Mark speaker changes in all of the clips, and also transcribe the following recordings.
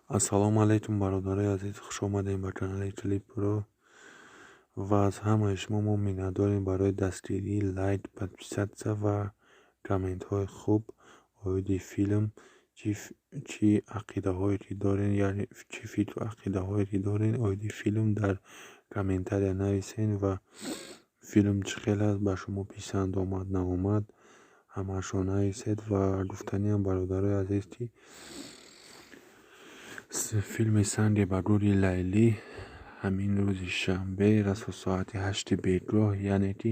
Speaker 1: Ассалому алайкум, бародарои азиз, хуш омадем ба канали Клипро ва аз ҳамаи шумо мо миннатдорем барои дастгирӣ, лайк, подписаться ва комментҳои хуб оиди филм. Чӣ ақидаҳое ки дорен, яъне чӣ фикру ақидаҳое ки дорен оиди филм, дар комментария нависен ва филм чӣ хел аст, ба шумо писанд омад, наомад, ҳамаашро нависед. Ва гуфтаниам, бародарои азиз, ки филми «Санге ба гӯри Лайлӣ» ҳамин рӯзи шанбе расо соати 8-и бегоҳ, яъне ки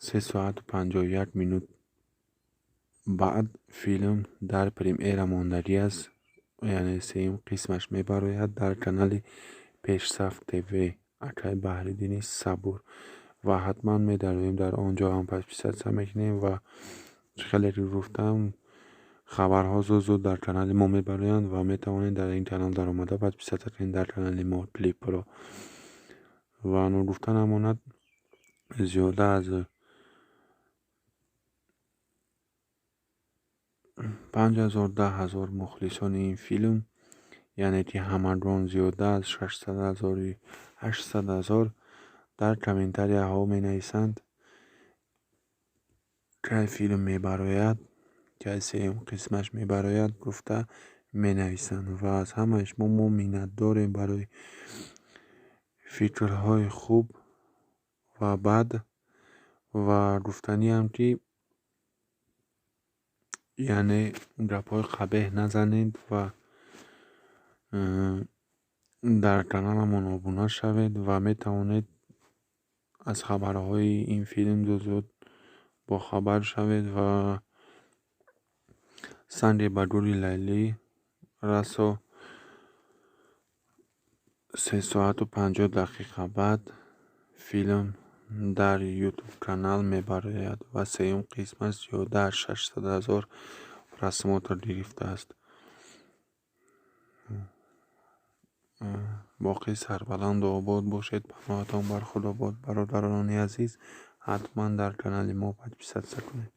Speaker 1: 3 соату 51 минут баъд, филм дар премьера мондагӣ аст, яъне сеюм қисмаш мебарояд дар канали Пешсаф ТВ акай Баҳриддини Сабур. Ва ҳатман медароем, дар он ҷо ҳам подписаться мекунем. Ва чӣ хеле ки гуфтам, хабарҳо зуд зуд дар канали мо мебароянд ва метавонед дар ин канал даромада подписаться кунед, дар канали мо Клипро. Ва ногуфта намонад, зиёда аз 5000, 10 000 мухлисони ин филм, яъне ки ҳамагон зиёда аз 600 0-и 800 000 дар комментарияҳо менависанд, кай филм мебарояд, кай сеюм қисмаш мебарояд гуфта менависанд. Ва аз ҳамаи шумо мо миннатдорем барои фикрҳои хуб ва бад. Ва гуфтаниам, ки яъне гапҳои қабеҳ назанед ва дар каналамон обуна шавед ва метавонед аз хабарҳои ин филм зуд зуд бохабар шавед. Ва «Санге ба гӯри Лайлӣ» расо 3 соату 50 дақиқа баъд филм дар Ютуб канал мебарояд ва сеюм қисмаш зиёда аз 600 000 просмотр гирифтааст. Боқӣ сарбаланду обод бошед, паноҳатон бар Худо бод, бародарони азиз, ҳатман дар канали мо подписаться кунед.